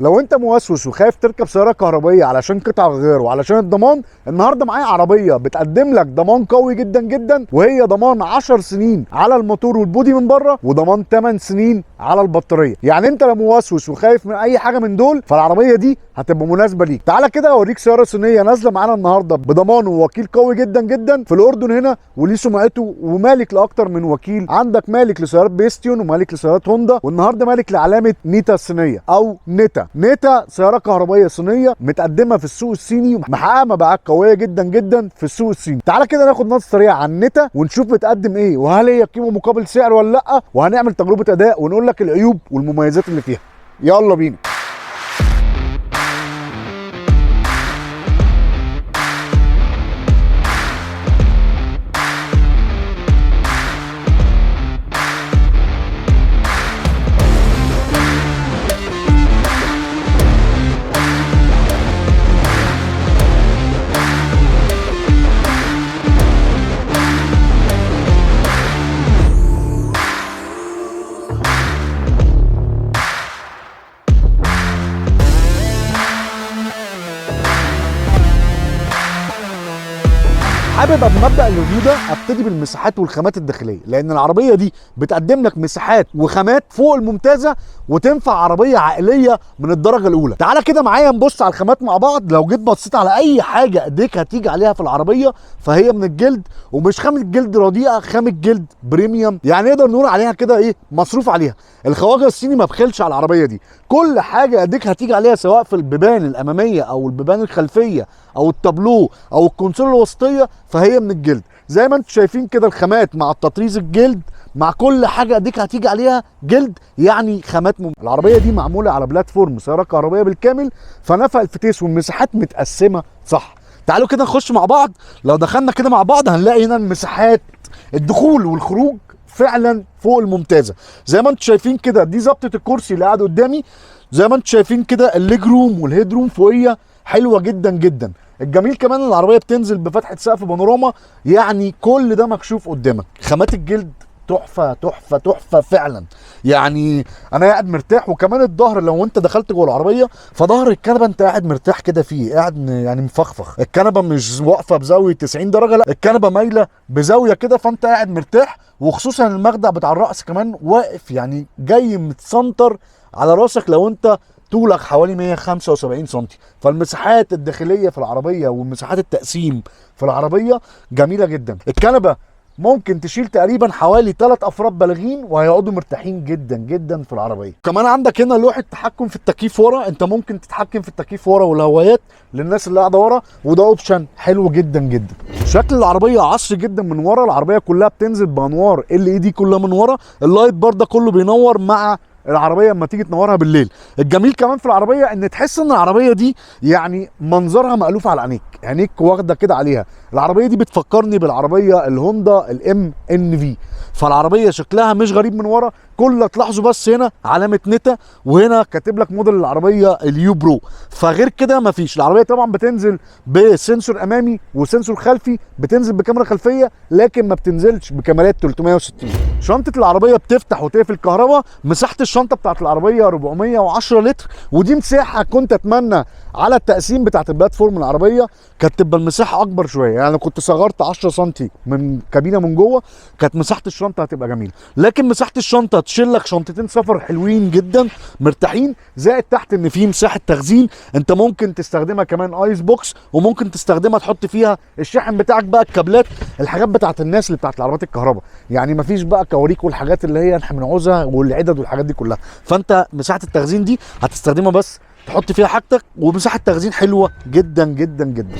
لو انت موسوس وخايف تركب سيارة كهربائية علشان قطع غيار وعلشان الضمان، النهارده معايا عربية بتقدم لك ضمان قوي جدا جدا، وهي ضمان 10 سنين على الموتور وال body من بره، وضمان 8 سنين على البطارية. يعني انت لو موسوس وخايف من اي حاجة من دول فالعربيه دي هتبقى مناسبة ليك. تعالى كده اوريك سيارة صينية نازله معانا النهارده بضمان ووكيل قوي جدا جدا في الاردن هنا، وليه سمعته ومالك لاكتر من وكيل. عندك مالك لسيارات بيستيون ومالك لسيارات هوندا، والنهارده مالك لعلامه نيتا الصينية او نيتا. نيتا سيارة كهربائية صينية متقدمة في السوق الصيني ومحققه مبيعات قوية جدا جدا في السوق الصيني. تعالى كده ناخد نظره سريعة عن نيتا ونشوف بتقدم ايه، وهل هي قيمة مقابل سعر ولا لا، وهنعمل تجربه اداء ونقول لك العيوب والمميزات اللي فيها. يلا بينا. حابب قبل ما ابدا ال review ده ابتدي بالمساحات والخامات الداخلية، لان العربية دي بتقدم لك مساحات وخامات فوق الممتازة وتنفع عربية عائلية من الدرجة الاولى. تعالى كده معايا نبص على الخامات مع بعض. لو جيت بصيت على اي حاجة ايديك هتيجي عليها في العربية فهي من الجلد، ومش خامة جلد رديئة، خامة جلد premium، يعني نقدر نقول عليها كده ايه، مصروف عليها. الخواجه الصيني ما بخلش على العربية دي، كل حاجة ايديك هتيجي عليها سواء في البيبان الامامية او البيبان الخلفية او التابلو او الكونسول الوسطية فهي من الجلد. زي ما انتم شايفين كده الخامات مع التطريز الجلد مع كل حاجة اديك هتيجي عليها جلد، يعني خامات العربية دي معمولة على platform سيارة كهربائية بالكامل، فنفق الفتيس والمساحات متقسمه صح. تعالوا كده نخش مع بعض. لو دخلنا كده مع بعض هنلاقي هنا المساحات الدخول والخروج فعلا فوق الممتازة. زي ما انتم شايفين كده دي ظبطه الكرسي اللي قاعد قدامي. زي ما انتم شايفين كده ال leg room وال head room فوقيه حلوة جدا جدا. الجميل كمان العربية بتنزل بفتحه سقف بانوراما، يعني كل ده مكشوف قدامك. خامات الجلد تحفة تحفة تحفة فعلا، يعني انا قاعد مرتاح. وكمان الظهر لو انت دخلت جوه العربية فظهر الكنبة انت قاعد مرتاح كده فيه، قاعد يعني مفخفخ. الكنبة مش واقفة بزاوية 90 درجه، لا الكنبة مايلة بزاوية كده، فانت قاعد مرتاح. وخصوصا المخدع بتاع الراس كمان واقف، يعني جاي متسنتر على راسك لو انت طولك حوالي 175 سم. فالمساحات الداخلية في العربية ومساحات التقسيم في العربية جميلة جدا. الكنبة ممكن تشيل تقريبا حوالي 3 افراد بالغين وهيقعدوا مرتاحين جدا جدا في العربية. كمان عندك هنا لوحة تحكم في التكييف ورا، انت ممكن تتحكم في التكييف ورا والهوايات للناس اللي قاعدة ورا، وده option حلو جدا جدا. شكل العربية عصري جدا من ورا، العربية كلها بتنزل بانوار LED كلها من ورا، ال light bar ده كله بينور مع العربية اما تيجي تنورها بالليل. الجميل كمان في العربية ان تحس ان العربية دي يعني منظرها مألوف على عينيك، عينيك واخده كده عليها. العربية دي بتفكرني بالعربية الهوندا ال MNV، فالعربيه شكلها مش غريب من ورا. كل اللي تلاحظه بس هنا علامة نيتا، وهنا كاتب لك موديل العربية اليو برو، فغير كده مفيش. العربية طبعا بتنزل ب sensor امامي و sensor خلفي، بتنزل بكاميرا خلفية لكن ما بتنزلش بكاميرات 360. شنطه العربية بتفتح وتقفل كهرباء. مساحة الشنطة بتاعت العربية 410 لتر، ودي مساحة كنت اتمنى على التقسيم بتاعت ال platform العربية كانت تبقى المساحة اكبر شوية. يعني كنت صغرت 10 سم من كابينه من جوه كانت مساحة الشنطة هتبقى جميلة، لكن مساحة الشنطة تشيل لك شنطتين سفر حلوين جدا مرتاحين. زائد تحت ان في مساحة تخزين انت ممكن تستخدمها كمان ice box، وممكن تستخدمها تحط فيها الشاحن بتاعك بقى، الكابلات، الحاجات بتاعت الناس اللي بتاعت العربيات الكهرباء، يعني مفيش بقى كواريك والحاجات اللي هي احنا بنعوزها والعدد والحاجات دي كلها. فانت مساحة التخزين دي هتستخدمها بس تحط فيها حاجتك، ومساحة تخزين حلوة جدا جدا جدا.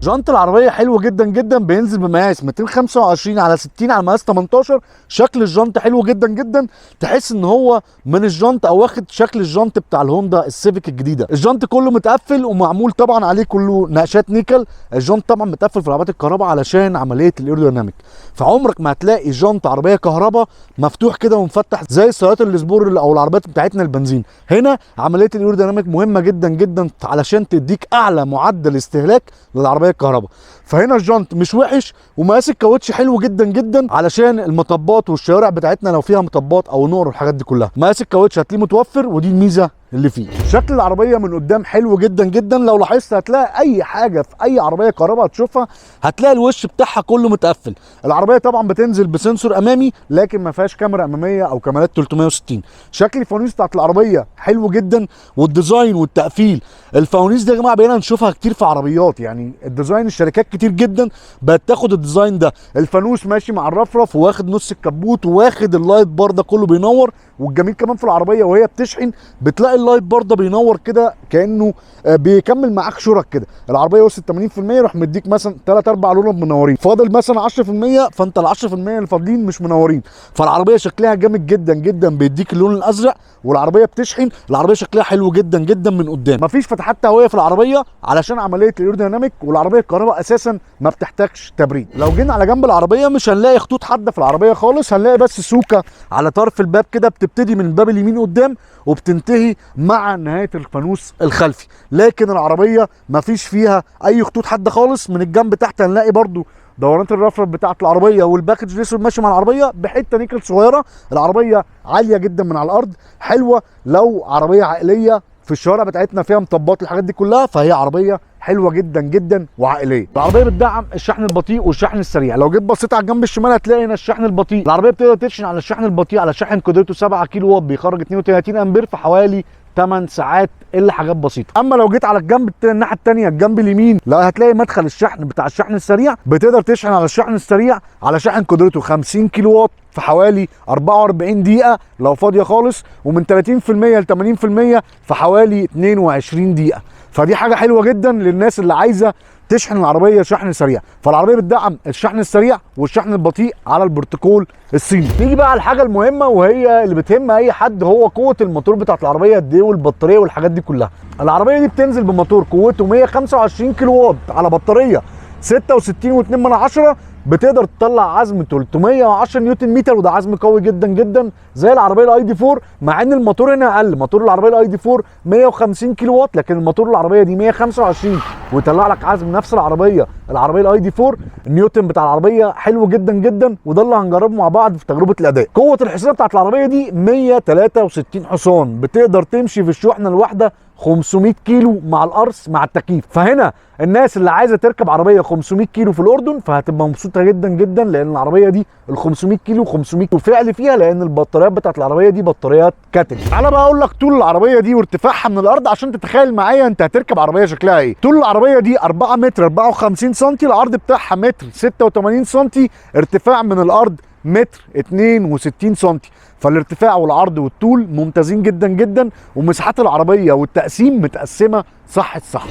جنط العربية حلو جدا جدا، بينزل بمقاس 225 على 60 على مقاس 18. شكل الجنط حلو جدا جدا، تحس ان هو من الجنط او واخد شكل الجنط بتاع الهوندا السيفيك الجديدة. الجنط كله متقفل ومعمول طبعا عليه كله نقشات نيكل. الجنط طبعا متقفل في العربيات الكهرباء علشان عملية ال aerodynamic، فعمرك ما هتلاقي جنط عربية كهرباء مفتوح كده ومفتح زي السيارات ال sport او العربيات بتاعتنا البنزين. هنا عملية ال aerodynamic مهمة جدا جدا علشان تديك اعلى معدل استهلاك للعربية الكهرباء. فهنا الجنط مش وحش، ومقاس الكاوتش حلو جدا جدا علشان المطبات والشوارع بتاعتنا لو فيها مطبات او نور والحاجات دي كلها. مقاس الكاوتش هتلاقيه متوفر، ودي الميزة اللي فيه. شكل العربية من قدام حلو جدا جدا. لو لاحظت هتلاقي اي حاجة في اي عربية كهرباء هتشوفها هتلاقي الوش بتاعها كله متقفل. العربية طبعا بتنزل ب sensor امامي، لكن ما فيهاش كاميرا امامية او كاميرات 360. شكل الفوانيس بتاعت العربية حلو جدا، وال design والتقفيل. الفوانيس دي يا جماعة بقينا نشوفها كتير في عربيات، يعني ال design الشركات كتير جدا بقت تاخد ال design ده. الفانوس ماشي مع الرفرف وواخد نص الكبوت وواخد ال light bar ده كله بينور. والجميل كمان في العربية وهي بتشحن بتلاقي ال light bar ده بينور كده كانه بيكمل معاك شرك كده. العربية وصلت 80% يروح مديك مثلا 3 4 لون منورين، فاضل مثلا 10%، فانت ال 10% اللي فاضلين مش منورين. فالعربيه شكلها جامد جدا جدا، بيديك اللون الازرق والعربية بتشحن. العربية شكلها حلو جدا جدا من قدام. مفيش فتحات تهوية في العربية علشان عملية ال aerodynamic، والعربية الكهرباء اساسا ما بتحتاجش تبريد. لو جينا على جنب العربية مش هنلاقي خطوط حادة في العربية خالص، هنلاقي بس سوكه على طرف الباب كده بتبتدي من الباب اليمين قدام وبتنتهي مع نهاية الفانوس الخلفي. لكن العربية مفيش فيها اي خطوط حادة خالص. من الجنب تحت هنلاقي برضو دورانات الرفرف بتاعت العربية وال package الاسود ماشي مع العربية بحته نيكل صغيرة. العربية عالية جدا من على الارض، حلوة لو عربية عائلية في الشوارع بتاعتنا فيها مطبات الحاجات دي كلها، فهي عربية حلوة جدا جدا وعائليه. العربية بتدعم الشحن البطيء والشحن السريع. لو جيت بصيت على الجنب الشمال هتلاقي هنا الشحن البطيء. العربية بتقدر تشحن على الشحن البطيء على شاحن قدرته 7 كيلو وات بيخرج 32 امبير في حوالي 8 ساعات الا حاجات بسيطة. اما لو جيت على الجنب الناحية الثانية الجنب اليمين، لا هتلاقي مدخل الشحن بتاع الشحن السريع، بتقدر تشحن على الشحن السريع على شاحن قدرته 50 كيلو وات في حوالي 44 دقيقة لو فاضية خالص، ومن 30% ل 80% في حوالي 22 دقيقة. فدي حاجة حلوة جدا للناس اللي عايزه تشحن العربية شحن سريع. فالعربيه بتدعم الشحن السريع والشحن البطيء على البروتوكول الصيني. نيجي بقى على الحاجة المهمة وهي اللي بتهم اي حد، هو قوة الموتور بتاعت العربية قد ايه والبطاريه والحاجات دي كلها. العربية دي بتنزل بموتور قوته 125 كيلو وات على بطارية 66.2، بتقدر تطلع عزم 310 نيوتن متر، وده عزم قوي جدا جدا زي العربية ال ID 4، مع ان الموتور هنا اقل. موتور العربية ال ID 4 150 كيلو وات، لكن الموتور العربية دي 125 ويطلع لك عزم نفس العربية ال ID 4. النيوتن بتاع العربية حلو جدا جدا، وده اللي هنجربه مع بعض في تجربه الاداء. قوة الحصانة بتاعت العربية دي 163 حصان، بتقدر تمشي في الشحنة الواحدة 500 كيلو مع القرص مع التكييف. فهنا الناس اللي عايزه تركب عربية 500 كيلو في الاردن فهتبقى مبسوطة جدا جدا، لان العربية دي ال 500 كيلو 500 وفعل فيها، لان البطاريات بتاعت العربية دي بطاريات كاتل. تعالى بقى اقول لك طول العربية دي وارتفاعها من الارض عشان تتخيل معايا انت هتركب عربية شكلها ايه. طول العربية دي 4 متر 54 سم، العرض بتاعها متر 86 سم، ارتفاع من الارض متر 62 سم. فالارتفاع والعرض والطول ممتازين جدا جدا، ومساحات العربية والتقسيم متقسمه صح الصح.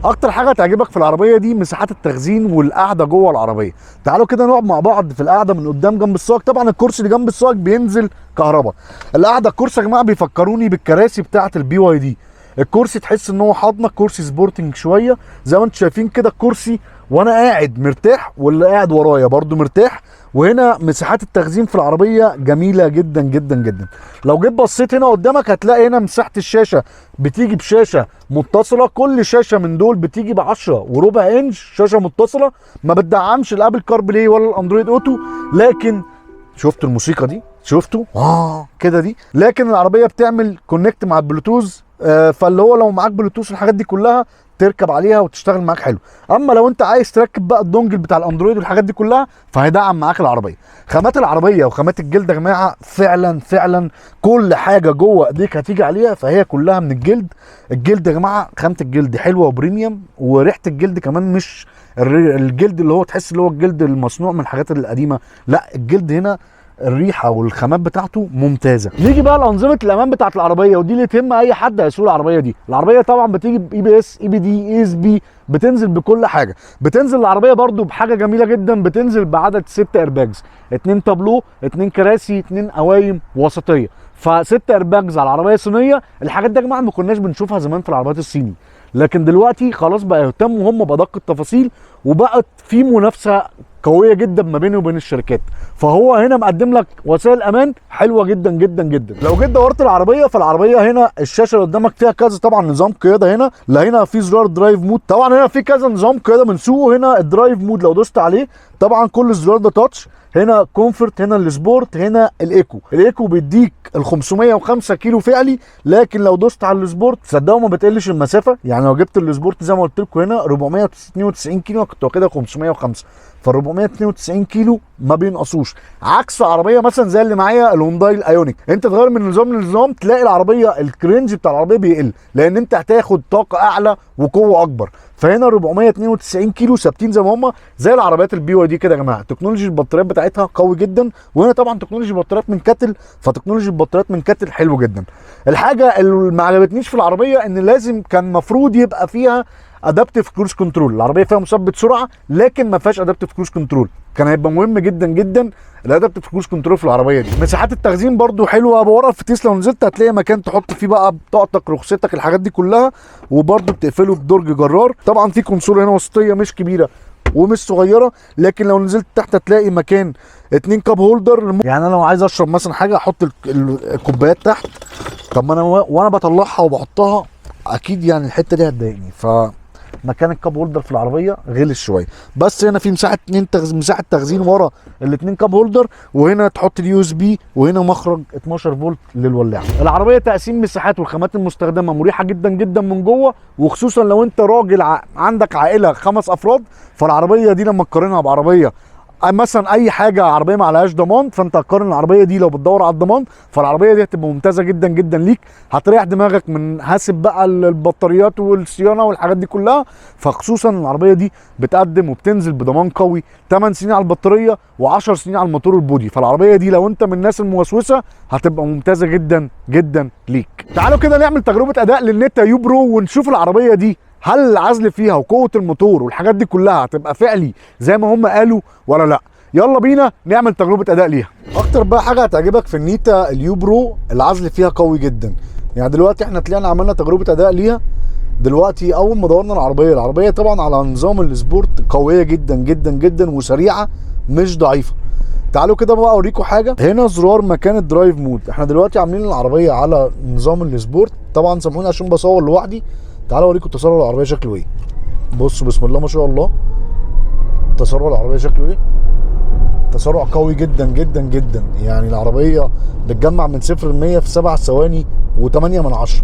اكتر حاجة تعجبك في العربية دي مساحات التخزين والقعده جوه العربية. تعالوا كده نقعد مع بعض في القعدة من قدام جنب السواق. طبعا الكرسي اللي جنب السواق بينزل كهرباء. القعدة الكرسي يا جماعة بيفكروني بالكراسي بتاعه ال BYD. الكرسي تحس ان هو حاضنك، كرسي sporting شوية زي ما انتم شايفين كده. الكرسي وانا قاعد مرتاح، واللي قاعد ورايا برده مرتاح. وهنا مساحات التخزين في العربية جميلة جدا جدا جدا. لو جيت بصيت هنا قدامك هتلاقي هنا مساحة الشاشة بتيجي بشاشة متصلة، كل شاشة من دول بتيجي ب 10.25 انش شاشة متصلة، ما بتدعمش ال Apple CarPlay ولا ال Android Auto. لكن شفتوا الموسيقى دي؟ شفتوا كده دي؟ لكن العربية بتعمل connect مع البلوتوث، فاللي هو لو معاك بلوتوث والحاجات دي كلها تركب عليها وتشتغل معاك حلو. اما لو انت عايز تركب بقى ال dongle بتاع ال Android والحاجات دي كلها فهيدعم معاك العربية. خامات العربية وخامات الجلد يا جماعة فعلا فعلا كل حاجة جوه ايديك هتيجي عليها فهي كلها من الجلد. الجلد يا جماعة خامة الجلد حلوة و premium، وريحه الجلد كمان مش الجلد اللي هو تحس اللي هو الجلد المصنوع من الحاجات القديمة، لا الجلد هنا الريحة والخامات بتاعته ممتازة. نيجي بقى لانظمه الامان بتاعت العربية، ودي اللي تهم اي حد هيسوق العربية دي. العربية طبعا بتيجي ب اي بي اس، اي بي دي، اي اس بي، بتنزل بكل حاجة. بتنزل العربية برده بحاجة جميلة جدا، بتنزل بعدد 6 airbags، 2 تابلو، 2 كراسي، 2 قوايم وسطية. ف6 airbags على العربية الصينية. الحاجات دي يا جماعة ما كناش بنشوفها زمان في العربيات الصيني، لكن دلوقتي خلاص بقى يهتموا هم بادق التفاصيل، وبقت في منافسه قوية جدا ما بينه وبين الشركات. فهو هنا مقدم لك وسائل امان حلوة جدا جدا جدا. لو جيت دورت العربية، فالعربيه هنا الشاشة اللي قدامك فيها كذا طبعا نظام قيادة. هنا لا هنا في زرار drive mode، طبعا هنا في كذا نظام قيادة بنسوقه. هنا ال drive mode لو دوست عليه طبعا كل الزرار ده touch، هنا comfort، هنا ال sport، هنا ال eco. ال eco بيديك ال 505 كيلو فعلي، لكن لو دوست على ال sport صدقوا ما بتقلش المسافة. يعني لو جبت ال sport زي ما قلت لكم هنا 492 كيلو، كنت واخدها 505، فال 492 كيلو ما بينقصوش، عكس عربية مثلا زي اللي معايا الهونداي الايونيك، انت تغير من نظام لنظام تلاقي العربية ال range بتاع العربية بيقل، لان انت هتاخد طاقة اعلى وقوه اكبر. فهنا 492 كيلو ثابتين زي ما هم، زي العربيات ال BYD كده يا جماعة. technology البطاريات بتاعتها قوي جدا، وهنا طبعا technology البطاريات من CATL، ف technology البطاريات من CATL حلو جدا. الحاجة اللي ما عجبتنيش في العربية ان لازم كان المفروض يبقى فيها adaptive cruise control. العربية فيها مثبت سرعة لكن ما فيهاش adaptive cruise control، كان هيبقى مهم جدا جدا ال adaptive cruise control في العربية دي. مساحات التخزين برده حلوة ورا الفتيس، لو نزلت هتلاقي مكان تحط فيه بقى بطاقتك، رخصتك، الحاجات دي كلها، وبرده بتقفله بدرج جرار. طبعا في console هنا وسطية مش كبيرة ومش صغيرة، لكن لو نزلت تحت هتلاقي مكان 2 cup holder. يعني انا لو عايز اشرب مثلا حاجة احط الكوبايات تحت، طب ما انا وانا بطلعها وبحطها اكيد يعني الحتة دي هتضايقني، ف مكان ال cup holder في العربية غلس شوية. بس هنا في مساحة اتنين مساحة تخزين ورا الاثنين cup holder، وهنا تحط ال USB، وهنا مخرج 12 فولت للولاعه. العربية تقسيم مساحات والخامات المستخدمة مريحه جدا جدا من جوه، وخصوصا لو انت راجل عندك عائلة 5 افراد، فالعربيه دي لما تقارنها بعربيه مثلا اي حاجة عربية ما عليهاش ضمان، فانت هتقارن العربية دي لو بتدور على الضمان، فالعربيه دي هتبقى ممتازة جدا جدا ليك، هتريح دماغك من hassle بقى البطاريات والصيانه والحاجات دي كلها. فخصوصا العربية دي بتقدم وبتنزل بضمان قوي 8 سنين على البطارية و10 سنين على الموتور ال body. فالعربيه دي لو انت من الناس الموسوسه هتبقى ممتازة جدا جدا ليك. تعالوا كده نعمل تجربه اداء للنيتا يو برو ونشوف العربية دي هل العزل فيها وقوه الموتور والحاجات دي كلها هتبقى فعلي زي ما هم قالوا ولا لا. يلا بينا نعمل تجربه اداء ليها. اكتر بقى حاجة هتعجبك في النيتا اليو برو العزل فيها قوي جدا. يعني دلوقتي احنا طلعنا عملنا تجربه اداء ليها دلوقتي، اول ما دورنا العربية طبعا على نظام ال sport قوية جدا جدا جدا وسريعة مش ضعيفة. تعالوا كده بقى اوريكم حاجة. هنا زرار مكان ال drive mode، احنا دلوقتي عاملين العربية على نظام ال sport، طبعا سامحوني عشان بصور لوحدي. تعالوا اوريكم تسارع العربية شكله ايه. بصوا بسم الله ما شاء الله، تسارع العربية شكله ايه، تسارع قوي جدا جدا جدا. يعني العربية بتجمع من 0 ل 100 في 7 ثواني و8 من 10،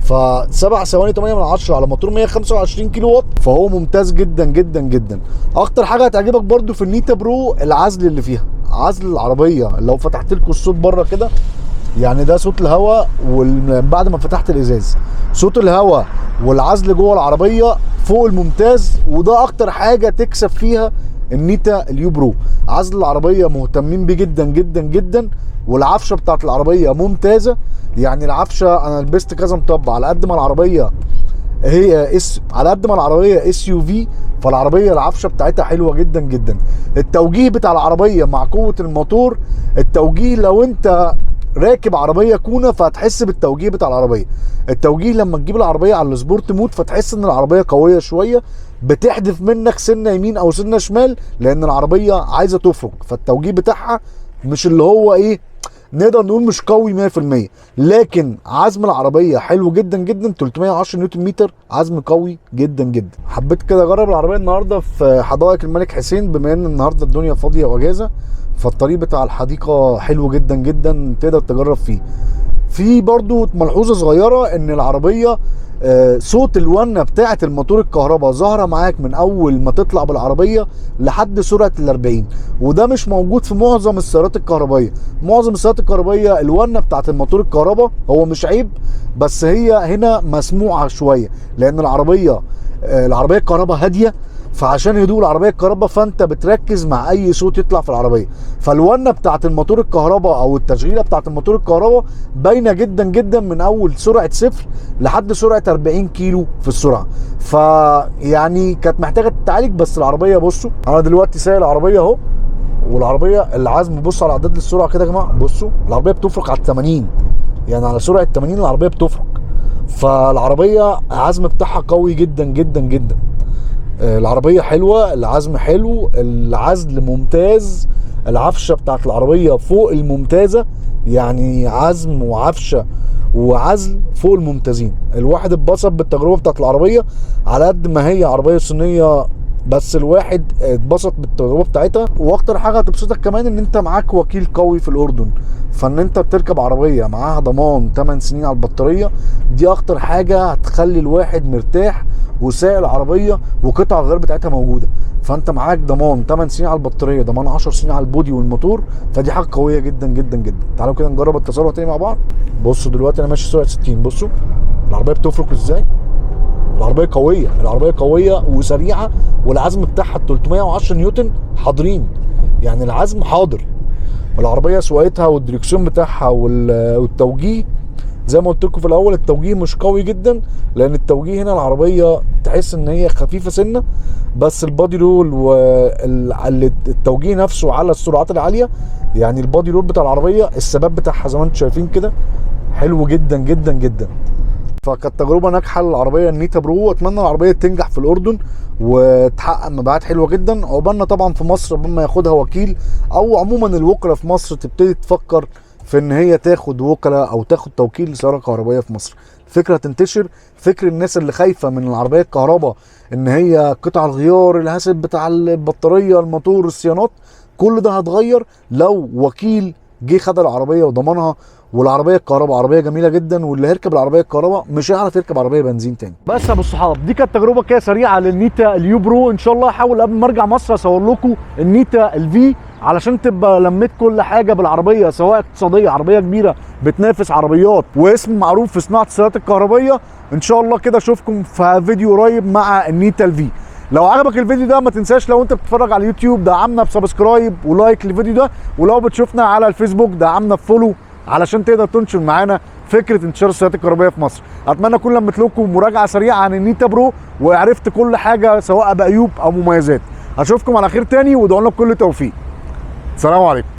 ف7 ثواني 8 من 10 على موتور 125 كيلو وات، فهو ممتاز جدا جدا جدا. اكتر حاجة هتعجبك برده في النيتا برو العزل اللي فيها، عزل العربية. لو فتحت لكم الصوت بره كده، يعني ده صوت الهواء، وبعد ما فتحت الازاز صوت الهواء والعزل جوه العربية فوق الممتاز. وده اكتر حاجة تكسب فيها النيتا اليو برو، عزل العربية مهتمين بيه جدا جدا جدا، والعفشه بتاعت العربية ممتازة. يعني العفشه انا لبست كذا مطب، على قد ما العربية هي اس على قد ما العربية SUV، فالعربيه العفشه بتاعتها حلوة جدا جدا. التوجيه بتاع العربية مع قوة الموتور، التوجيه لو انت راكب عربية كونه فهتحس بالتوجيه بتاع العربية. التوجيه لما تجيب العربية على ال sport mode فتحس ان العربية قوية شوية، بتحدف منك سنة يمين او سنة شمال لان العربية عايزه تفرك، فالتوجيه بتاعها مش اللي هو ايه، نقدر نقول مش قوي 100%، لكن عزم العربية حلو جدا جدا، 310 نيوتن متر، عزم قوي جدا جدا. حبيت كده اجرب العربية النهارده في حدائق الملك حسين، بما ان النهارده الدنيا فاضية واجازه، فالطريق بتاع الحديقة حلو جدا جدا تقدر تجرب فيه. في برضو ملحوظة صغيرة ان العربية صوت الونه بتاعه الموتور الكهرباء ظاهره معاك من اول ما تطلع بالعربية لحد سرعة ال 40، وده مش موجود في معظم السيارات الكهربائية. معظم السيارات الكهربائية الونه بتاعه الموتور الكهرباء هو مش عيب، بس هي هنا مسموعة شوية لان العربية الكهرباء هادية، فعشان هدوء العربية الكهرباء فانت بتركز مع اي صوت يطلع في العربية. فالونه بتاعه الموتور الكهرباء او التشغيله بتاعه الموتور الكهرباء باينة جدا جدا من اول سرعة 0 لحد سرعة 40 كيلو في السرعة، فيعني كانت محتاجه تتعالج. بس العربية بصوا انا دلوقتي سايق العربية اهو، والعربية العزم بصوا على عداد السرعة كده يا جماعة، بصوا العربية بتفرق على 80، يعني على سرعة 80 العربية بتفرق، فالعربيه العزم بتاعها قوي جدا جدا جدا. العربية حلوة، العزم حلو، العزل ممتاز، العفشه بتاعت العربية فوق الممتازة، يعني عزم وعفشه وعزل فوق الممتازين. الواحد اتبسط بالتجربة بتاعت العربية، على قد ما هي عربية صينية بس الواحد اتبسط بالتجربة بتاعتها. واكتر حاجة هتبسطك كمان ان انت معاك وكيل قوي في الاردن، فان انت بتركب عربية معاها ضمان 8 سنين على البطارية، دي اكتر حاجة هتخلي الواحد مرتاح وسائق العربية وقطع الغيار بتاعتها موجودة. فانت معاك ضمان 8 سنين على البطارية، ضمان 10 سنين على ال body والموتور، فدي حاجة قوية جدا جدا جدا. تعالوا كده نجرب التسارع تاني مع بعض. بصوا دلوقتي انا ماشي سرعة 60، بصوا العربية بتفرك ازاي. العربية قوية، العربية قوية وسريعة، والعزم بتاعها 310 نيوتن حاضرين، يعني العزم حاضر. العربية سواقتها والدريكسيون بتاعها والتوجيه زي ما قلت لكم في الاول، التوجيه مش قوي جدا، لان التوجيه هنا العربية تحس ان هي خفيفة سنة، بس ال body roll والتوجيه نفسه على السرعات العالية، يعني ال body roll بتاع العربية الثبات بتاعها زي ما انتم شايفين كده حلو جدا جدا جدا. فكانت تجربه ناجحة للعربية النيتا برو، اتمنى العربية تنجح في الاردن وتحقق مبيعات حلوة جدا. عقبالنا طبعا في مصر قبل ما ياخدها وكيل، او عموما الوكلاء في مصر تبتدي تفكر في ان هي تاخد وكلاء او تاخد توكيل لسيارة كهربائية في مصر. الفكرة تنتشر، فكر الناس اللي خايفة من العربية الكهرباء ان هي قطع الغيار، الهاسل بتاع البطارية، الموتور، الصيانات، كل ده هتغير لو وكيل جه خد العربية وضمنها. والعربية الكهرباء عربية جميلة جدا، واللي هيركب العربية الكهرباء مش هيعرف يركب عربية بنزين تاني. بس يا ابو الصحاب دي كانت تجربه كده سريعة للنيتا اليو برو. ان شاء الله هحاول قبل ما ارجع مصر اصور لكم النيتا الفي علشان تبقى لميت كل حاجة بالعربية، سواء اقتصادية، عربية كبيرة بتنافس عربيات واسم معروف في صناعة السيارات الكهربائية. ان شاء الله كده اشوفكم في فيديو قريب مع النيتا الفي. لو عجبك الفيديو ده ما تنساش لو انت بتتفرج على اليوتيوب دعمنا ب subscribe و like للفيديو ده، ولو بتشوفنا على الفيسبوك دعمنا ب follow علشان تقدر تنشر معانا فكرة انتشار السيارات الكهربائية في مصر. اتمنى اكون لميت لكم مراجعه سريعة عن النيتا برو وعرفت كل حاجة سواء بعيوب او مميزات. اشوفكم على خير تاني، وادعوا لنا بكل توفيق. سلام عليكم.